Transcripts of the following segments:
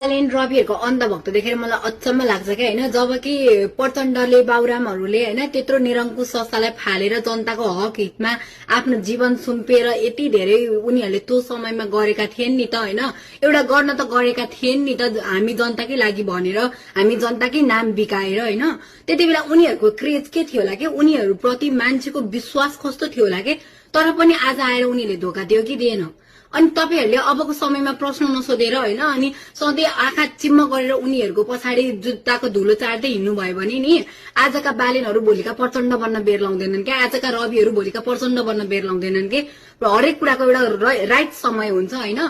बालेन रविहरूको अन्धभक्त देखेर मलाई अचम्म लाग्छ क्या होइन। जबकि प्रचण्डले बाबुरामहरूले होइन त्यत्रो निरङ्कुश संस्थालाई फालेर जनताको हक हितमा आफ्नो जीवन सुम्पिएर यति धेरै उनीहरूले त्यो समयमा गरेका थिएन नि त होइन। एउटा गर्न त गरेका थिएन नि त, हामी जनताकै लागि भनेर, हामी जनताकै नाम बिकाएर होइन। त्यति बेला उनीहरूको क्रेज के थियो होला कि, उनीहरूप्रति मान्छेको विश्वास कस्तो थियो होला कि। तर पनि आज आएर उनीहरूले धोका दियो कि दिएन। अनि तपाईहरुले अबको समयमा प्रश्न नसोधेर होइन, अनि सधैँ आँखा चिम्म गरेर उनीहरूको पछाडि जुत्ताको धुलो चाड्दै हिँड्नु भयो भने नि आजका बालेनहरू भोलिका प्रचण्ड बन्न बेर लाउँदैनन् क्या, आजका रविहरू भोलिका प्रचण्ड बन्न बेर लाउँदैनन् के। हरेक कुराको एउटा राइट समय हुन्छ होइन।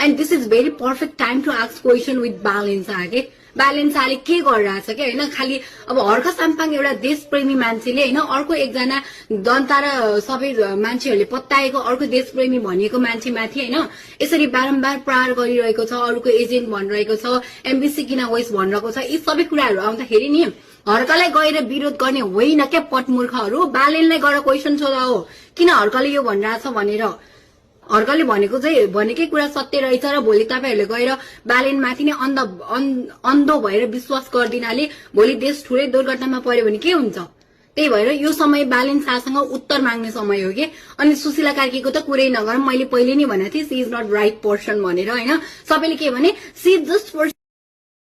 And this is very perfect time to ask question with Balen Shah के। बालेन शाहले के गरिरहेछ क्या होइन। खालि अब हर्क साम्पाङ एउटा देशप्रेमी मान्छेले होइन, अर्को एकजना जनता र सबै मान्छेहरूले पत्ताएको अर्को देशप्रेमी भनिएको मान्छेमाथि होइन यसरी बारम्बार प्रहार गरिरहेको छ, अरूको एजेन्ट भनिरहेको छ, एमबीसी किन वेस्ट भनिरहेको छ। यी सबै कुराहरू आउँदाखेरि नि हर्कलाई गएर विरोध गर्ने होइन क्या पटमूर्खहरू, बालेनलाई गएर क्वेसन सोधा हो किन हर्कले यो भनिरहेछ भनेर। हर्कले भनेकै कुरा सत्य रहेछ र भोलि तपाईहरुले गएर बालेनमाथि नै अन्धो भएर विश्वास गर्दिनाले भोलि देश ठुलै दुर्घटनामा पर्यो भने के हुन्छ। त्यही भएर यो समय बालेन शाहसँग उत्तर माग्ने समय हो कि। अनि सुशीला कार्कीको त कुरै नगरौँ, मैले पहिले नै भनेको थिएँ she is not right person भनेर होइन। सबैले के भने सी इज जस्ट